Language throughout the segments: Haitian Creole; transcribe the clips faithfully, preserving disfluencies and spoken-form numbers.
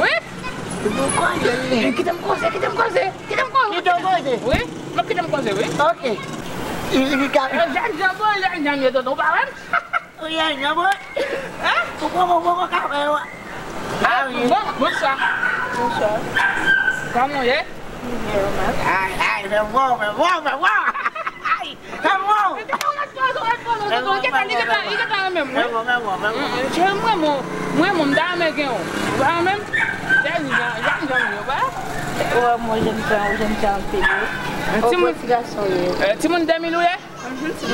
Wi. Kite m koze, kite m koze, kite m koze. Kite w koze? Wi, m ap kite m koze, wi. Ok. Li, li ka... Jènjan, bon, jènjan, yo, tonton, ou pa wè m? Ou jènjan, bon. Hein? Ou poko, ou poko ka wè, wè. Ah, wi. Bon, bonswa. Bonswa. Kòman w ye? Ay, ay, fè bon, fè bon, fè bon. Ay, fè bon. Li gentan, li gentan, li gentan renmen m, wi. Fè bon, fè bon, fè bon. Cheri, mwen, mwen, mwen, mwen, m ta renmen gen w. Ou pa renmen m? Dènye jan, jan, jan, yo, ba. Ou renmen w, jènjan, ou jènjan anpil, wi. Yon gwo ti gason, wi. Timoun de mil ou ye?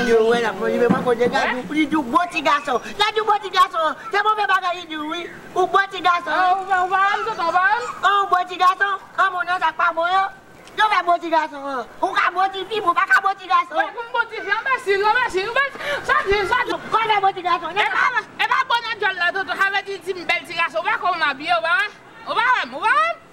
Yo, wè la, mwen, li menm ankò, gade, li di w gwo ti gason. Gade yon gwo ti gason. Se move bagay li di w, wi. Ou bon ti gason, wi. Ou pa, ou pa wè m, tonton, ou pa wè m? Ou bon ti gason. An, moun nan, sa k pa bon, yo. Yo fè bon ti gason, an. Ou ka bon ti fi, men ou pa ka bon ti gason. Wè, pou m bon ti fi, anbesil, anbesil, anbesil. Sa di, sa di. Kon fè bon ti gason. E pa, e pa bon nan djòl la, tonton. Sa vle di, di m bèl ti gason. Ou pa konn m abiye, ou pa wè? Ou pa wè m, ou pa wè m?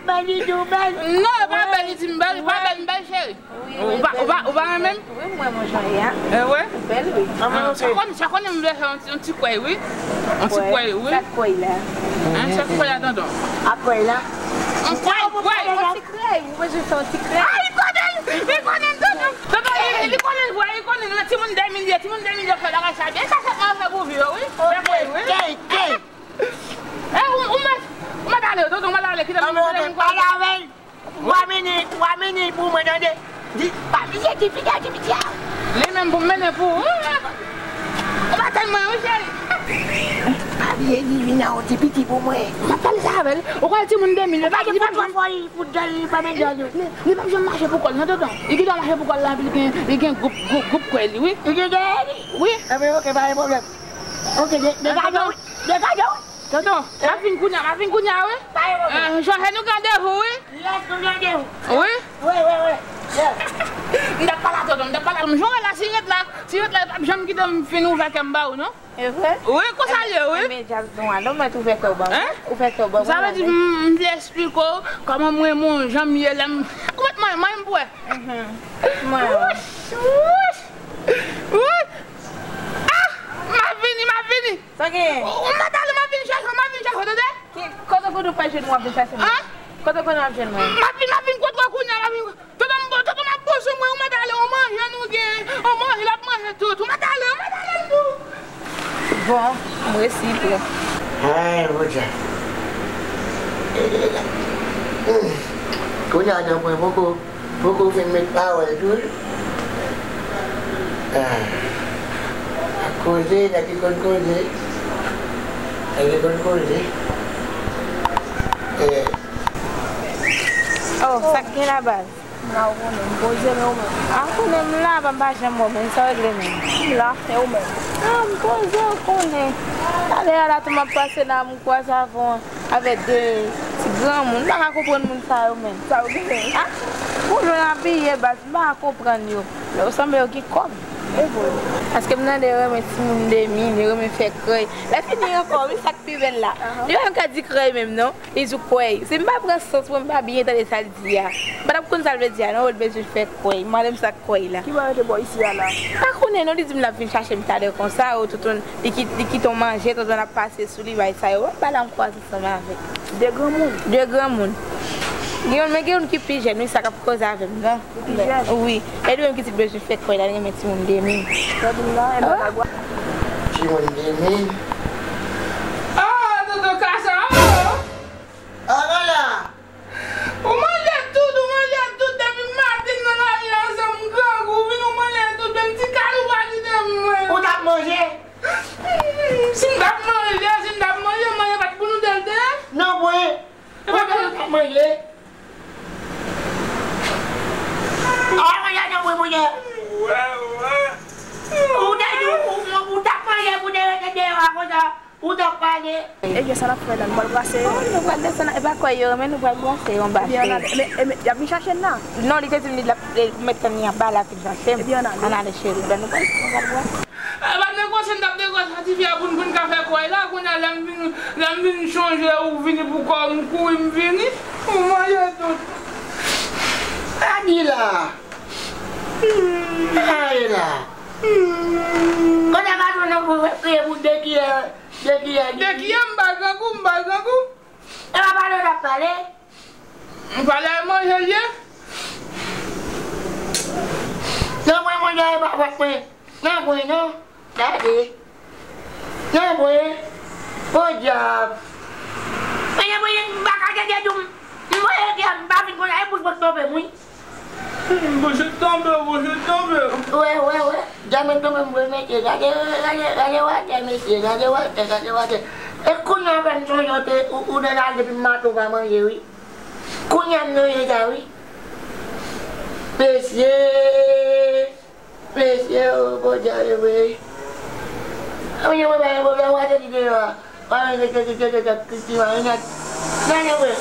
Bèl li di w bèl. Non, e pa bèl li di m bèl, li pa bèl, m bèl, cheri. Ou pa, ou pa, ou pa renmen m? Wi, m wè mwen jan ye a. E wi? Ou bèl, wi. Sa konnen, sa konnen m vle fè yon ti, yon ti kwèy, wi. Yon ti kwèy, wi. Sa kwèy la? Hein, sa kwèy la, tonton? A kwèy la? Yon kwèy, kwèy. Yon ti kwèy, ou bezwen fè yon ti kwèy. Ah, li konnen, li konnen, tonton. Tonton, li, li konnen, wi, li konnen, nan timoun de mil ye, timoun de mil yo fè bagay sa byen. Sa se mwen fè pou vi yo, wi. Fè kwèy, wi. Kèy, kèy. Eh, ou, ou mèt, ou mèt ale, tonton, ou mèt ale, kite m, kite m pale avè l. Twa minit, twa minit pou mwen, tande. Di, pa bliye di fidèl di piti a. Li menm pou m mennen pou ou. Ou pa tann mwen, wi, cheri. Pa bliye di vin nan yon ti piti pou mwen. M ap pale sa avè l. Ou konnen timoun de mil yo pa gen pwoblèm. Li p ap janm mache pou kò l, non, tonton. Li gentan mache pou kò l la, epi li gen, li gen gwoup, gwoup, gwoup kwèy li, wi. Li gen, wi. Ebyen, ok, pa gen pwoblèm. Ok, de-, degaje w, degaje w. Tonton, m ap vin kounye a, m ap vin kounye a, wi. Pa gen pwoblèm. Eh, Jòjè, nou gen randevou, wi. Yes, nou gen randevou. Wi. Wi, wi, wi. Yes. M t ap pale a tonton, m t ap pale a tonton. Jan w wè la, si ret la, si ret la, li p ap janm kite m fin ouvè kè m ba ou, non. E vre? Wi, konsa l ye, wi. Ebyen, djaz nou a, non, mèt ouvè kè w ban mwen. Hein? Ouvè kè w ban mwen. Sa vle di, m, m te eksplike w kòman mwen, mwen, jan m ye, lè m, ou mèt manyen, manyen m pou wè. Mhm. Manyen. Wouch, wouch. Wouch. Ah! M ap vini, m ap vini. Sa gen? Ou, ou mèt ale, m ap vin chèche w, m ap vin chèche w, tande? Ki, kote kote w pral jwenn mwen, w ap vin chèche mwen? Hein? Kote kote w ap jwenn mwen? M ap vin, m ap vin kote w kounye a, m ap vin. Tonton m, tonton m ap poze mwen, ou mèt ale, on manje nou gen, on manje l ap manje tout, ou mèt ale, ou mèt ale m di w. Bon, m resi pran. Ay, Bondye. Hmm. Kounye a, nan mwen poko. Poko fin met pawòl tou. Ah. Koze, nèg ki konn koze. Nèg ki konn koze. Eh. Oh, sa k gen la, baz? M la, ou konnen, m poze, men ou menm? Ah, konnen m la, m pa janm wè w, men sa w regle menm? M la, e ou menm? Ah, m poze, ou konnen. Talè a la tou m ap pase la, m kwaze avè yon avè de ti granmoun. M pa ka konprann moun sa yo menm. Sa yo genyen? Ah, moun yo abiye baz, m pa ka konprann yo. Yo sanble yo gen kòb. E vre. Paske m tande yo renmen timoun de mil, yo renmen fè krèy. Lè fini ankò, wi, sa k pi bèl la. Li pa menm ka di krèy menm, non. Li di w kwèy. Si m pa pran sans mwen, m pa byen tande sa l di a, m pa t ap konn sa l vle di a, non, yo t bezwen fè kwèy. Mande m sa k kwèy la. Ki bò yo te ba w isi a la? M pa konnen, non, li di m l ap vin chache m talè konsa, o tonton, li ki-, li kite yon manje, tonton ap pase sou li, bay sa yo. Wè, m pa la m kwaze ansanm avèk. De granmoun? De granmoun. Gen youn, men gen youn ki pi jèn, wi, sa k ap koze avè m nan. Li pi jèn? Wi. E li menm ki di l bezwen fè kwèy la, li renmen timoun de mil. Tande m nan, e bagay. Timoun de mil. Oh, tonton Kasa, oh! Ann la! Ou manje tout, ou manje tout depi maten nan lari ansanm grangou, vin ou manje tout, menm ti kal ou pa kite mwen. Ou t ap manje? Si m t ap manje, si m t ap manje, manje pa t pou nou de l te ye? Non, mwen. E pa manje ou t ap manje. A, manje non, mwen, manje. Wè, wè. Ou te di ou, ou, ou t ap manje pou te rete deyò a konsa. Ou t ap pale. Ebyen, sa n ap fè la, nou pral brase yo? Wi, nou pral desann, e pa kwèy yo renmen, nou pral brase yo anba fè. Ebyen, ann ale. Men, men, y ap vin chache n la? Non, li te di m li t ap, e, mèt tann li anba la pou l chache m. Ebyen, ann ale. Ann ale, cheri. Ben, nou pral, nou pral brase. E pa negosye, n t ap negosye ak tifi a pou n, pou n ka fè kwèy la. Kounye a, lè m vin, lè m vin chonje ou vini pou kò w, m kouri, m vini. Ou manje tout. Sa di la. Sa ye la. Kote patwon nan pou kriye pou de kiyè, de kiyè li? De kiyè? M pa grangou, m pa grangou. E pa pale w t ap pale? M pale al manje l ye. Nan mwen manje e pa fòt mwen. Nan mwen non. Gade. Nan mwen. Podyab. Men nan mwen m pa ka tande di w. M voye kè m pa fin konn e bouch mwen tonbe m wi. Bouch ou tonbe, bouch ou tonbe. Wè, wè, wè. Djamèt tonbe m vre mesye. Gade, gade, gade watè mesye. Gade watè, gade watè. E kounye a fè m sonje w te, ou, ou te la depi maten w pa manje wi. Kounye a m nan eta wi. Mesye. Mesye, o, Bondye ale vre. Mwen, mwen, mwen, mwen, mwen, mwen, mwen, mwen,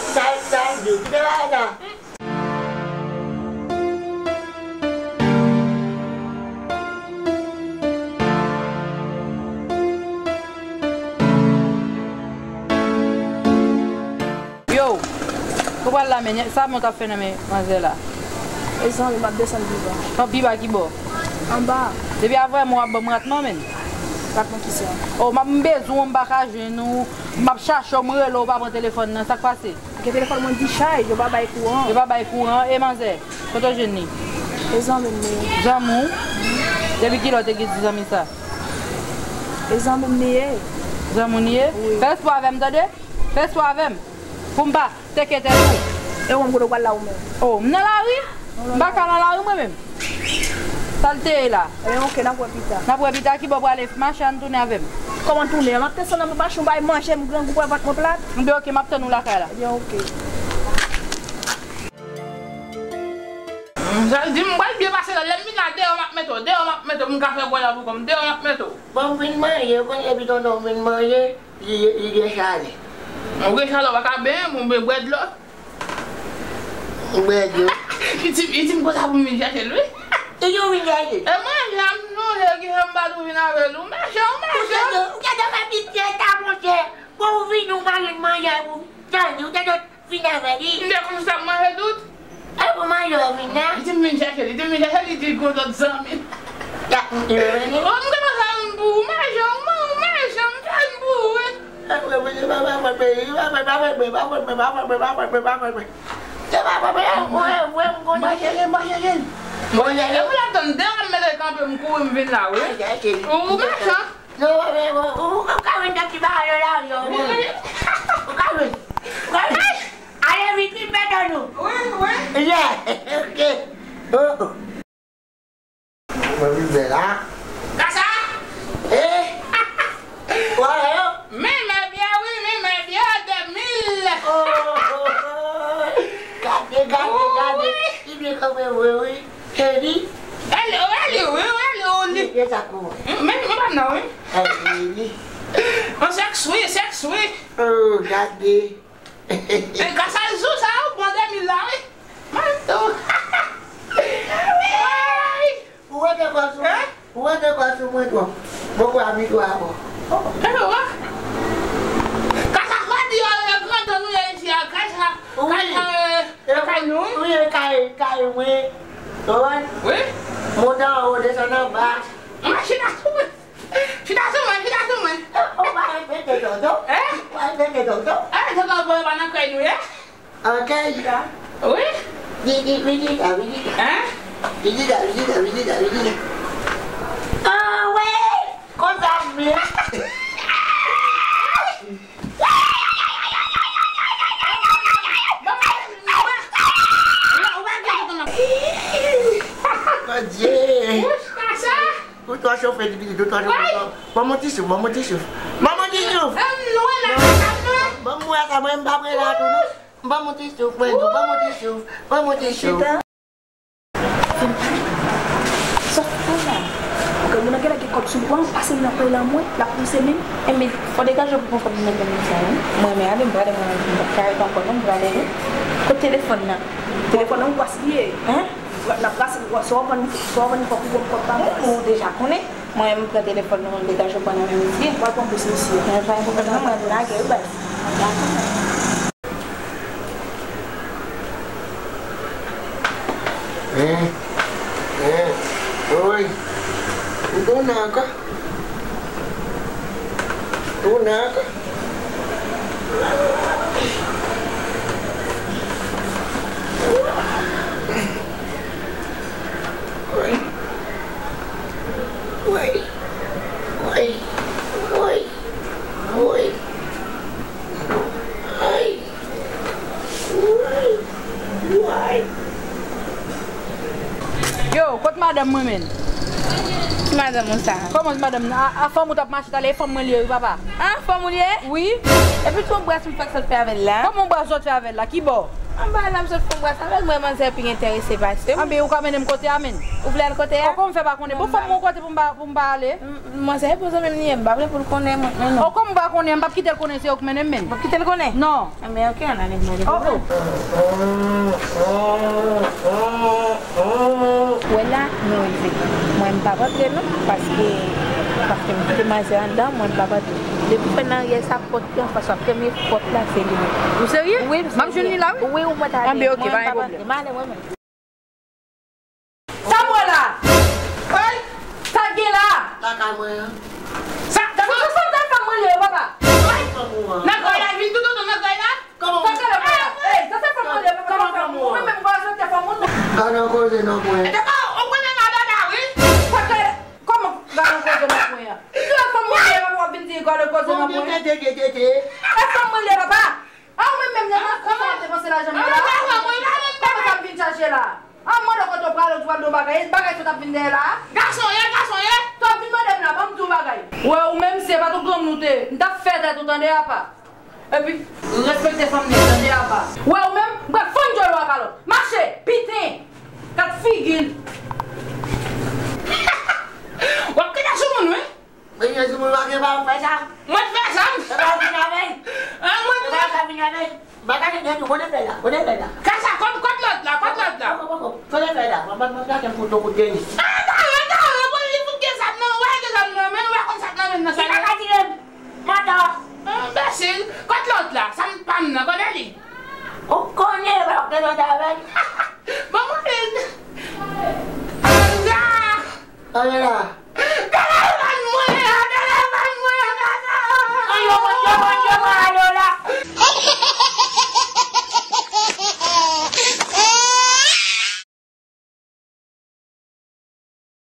Yo, ou pral la men, sa men w t ap fè nan men manzè la? Mezanmi, m ap desann pi ba. Nan pi ba ki bò? Anba. Depi avè mwen w ap ban m ratman men. Ratman kisa? O, m ap, m bezwen w, m pa ka jwenn ou. M ap chache w, m rele w, ou pa pran telefòn nan. Sa k pase? Gen telefòn mwen dechaj, yo pa bay kouran. Yo pa bay kouran. E manzè, kote w jwenn li? E zanmi m li ye. Zanmi w? Depi kilè w te gen di zanmi sa? E zanmi m li ye. Zanmi w li ye? Wi. Fè espwa avè m, tande? Fè espwa avè m. Pou m pa teke tèt ou. E ou menm kote w pral la ou menm? O, m nan lari? M pa ka nan lari mwen menm. Sa l te ye la? Ebyen, oke, n ap wè pita. N ap wè pita, ki bò w prale? Mache, ann tounen avè m. Kòman tounen? M ap desann anba machin, w bay manje, m grangou, pran vant mwen plat. Ebyen, oke, m ap tann ou lakay la. Ebyen, oke. Sa di m pral byen pase la, lè m vin la, deyò m ap mete w, deyò m ap mete w, m ka fè kwè la pou kò m, deyò m ap mete w. Bon, m vin manje, ou konnen depi tonton m vin manje, li, li dechale. Ou dechale, ou pa ka benyen, bon, men bwè dlo. Ou bwè dlo. Li di, li di m konsa pou m vin chèche l, wi. Li di w vin chèche l? E mwen, jan m sonje ki fè m pa tou vin avè l, ou mechan, ou mechan. Ou tande, ou tande fè pitye ta, monchè. Bon, ou vini, ou pa jwenn manje pou tande, ou tande. Vin avè li. M te konn sa m manje tout. E pou manje w vin la? Li di m vin chèche, li di m vin chèche, li di gon lòt zanmi. Ya, m te vini. O, m te konn sa m pou ou, mechan, ou mechan, m fè m pou ou, wi. Manje, manje, manje. Manje, e pou l ap tann de w ap mete kanpe m kouri m vin la, wi. Ou mechan. Non, men, bon, ou, ou ka vin nan ti bagay nan lari an, wi. Ou ka vin. Ou ka vin. Ale vit, vit, mèt nou. Wi, wi. Yeah, ok. Oh, oh. Mwen vin bèl, a. Kasa? Eh? Wè, yo. Men, men byen, wi, men, men byen, de mil. Oh, oh, oh. Gade, gade, gade. Wi. Li byen kanpe vre, wi. Eli. Eli, o, Eli, wi, o, Eli, o, li. Li, li sa kou. Men, men, men, pa nan, wi. Eli. An sèks, wi, sèks, wi. Oh, gade. E, kasa l sou sa, ou pran de mil la, wi. Mwen tou. Wi. Ou wè de kò sou. Hein? Mwen te pa sou mwen twòp. Mwen kwè a mikwo a bon. Ewa. Kasa fwa di yo, yo grandon nou ye isi a, kasa, kasa, e kay nou. Wi, e kay, kay mwen. Ou konprann? Wi. Monte anwo, desann anba. Mwen chita sou mwen. Chita sou mwen, chita sou mwen. Ou pa respekte tonton? Hein? Ou pa respekte tonton? Eh, tonton, bon, pa nan kay nou ye? Ok. Wi. Vizita, vizita. Hein? Vizita, vizita, vizita, vizita. Ah, wi. Konsa m ye. Bondye. Ou twò chofe, pitit, ou twò chofe. Ban m yon ti souf, ban m yon ti souf. Ban m yon ti souf. Ban m wè sa, mwen m pa prè la tou non. Ban m yon ti souf, mwen tou, ban m yon ti souf, ban m yon ti souf. Sa w fè la? Granmoun nan genlè gen kòb sou li, w ap pase l nan pay la, mwen, l ap pouse menm. Enben, fò degaje w pou pran kòb nan men sa, wi. Mwen, men ale, m prale, mwen, m pa ka ret ankò, non, m prale, wi. Kot telefòn nan? Telefòn nan, ou gaspiye. Hein? N ap pase, swa w vann, swa w vann kòb ou ban m kòb pa m. Ou deja konnen. Mwen, m pran telefòn nan, m degaje w pran nan men misye. W al pran bous misye. Mwen, pa gen pwoblèm, non, mwen lage, wi, baz. Hein? Hein? Oi. Ou nan ankò? Ou nan ankò? Oi. Oi. Oi. Oi. Oi. Oi. Yo, kot madanm mwen menm? Ki madanm ou sa? Kòman se madanm nan? A, a fanm ou t ap mache talè, e fanm mwen li ye wi papa. A, fanm ou li ye? Wi. Epi ti yon bras m fèk sot fè avè l la? Kòman yon bras ou sot fè avè l la? Ki bò? Anba la m sot fè yon bras avè l, mwen manzè pi enterese pase m. Anben ou ka mennen m kote a menm? Ou vle al kote a? Kòman m fè pa konnen? Bon fanm mwen kote pou m pa, pou m pa ale? Manzè e pou zanmi m li ye, m pa vle pou l konnen mwen menm. O, kòm ou pa konnen, m p ap kite l konnen se ou k mennen m menm. W ap kite l konnen? Non. Enben, oke, ann ale, m pa gen pwoblèm. Wè la, nou rive. Mwen, m p ap antre non, paske, paske m kite manzè anndan, mwen, m p ap antre. Depi fè nan aryè sa, pòt ki anfas, w ap fèmen pòt la, se li menm. Ou serye? Wi, m serye. M ap jwenn li la, wi. Wi, ou mèt ale. Anben, oke, pa gen pwoblèm. M ale, mwen menm. Sa m wè la? Oy! Sa k gen la? Lakay mwen an. Sa, sa, sa, sa, sa fanm mwen li ye, papa? Oy! Nan kay la, vin toutotou nan kay la? Kòman? Sa k gen la, papa? Ey, sa se fanm mwen li ye, papa, sa fanm mwen. Mwen menm, m pa respekte fanm moun. Pa nan koze non, mwen. E te pa, ou konnen nan dada, wi. Sa k gen la? Kòman gade koze nan pwen an? Ki lòt fanm mwen li ye, papa, w ap vin di gade koze nan pwen an? Tete, tete, tete. E fanm mwen li ye, papa. A, ou menm menm, nan nan konsa w ap depanse lajan m yo la? Kòman sa m vin chache la? A, m mande w kote w prale, ou di w al di yon bagay, e bagay sa w t ap vin dèyè la a? Gason ye, gason ye. Sa w ap vin mande m la, ban m di w yon bagay. Wè, ou menm, si se pa t ou granmoun ou te ye, m t ap fè tèt ou tande, apa. Epi, respekte fanm nèg, tande, apa. Wè, ou menm, m pral fann djòl ou a kalòt. Mache, piten! Kat figi l. W ap kite sou moun, wi. Men Jezi, mwen pa gen pa fè sa. Mwen fè sa. Mwen pa vin avè l. An, mwen fè sa, vin avè l. Bagay de tou, kote fè la, kote fè la. Kasa, kot, kot lòt la, kot lòt la. Poko, poko, kote fè la. Mwen, mwen, mwen gade foto kote li. A, talè, talè, bon, li fout gen zam nan, wè gen zam nan, men, wè konn zam nan, men nan sa. Li pa ka tire m. Manda. Enbesil, kot lòt la, sa m pa m nan, kote li. Ou konnen, wè, ou gen lòt avè l. Bon, mwen vin. Anda. Anda.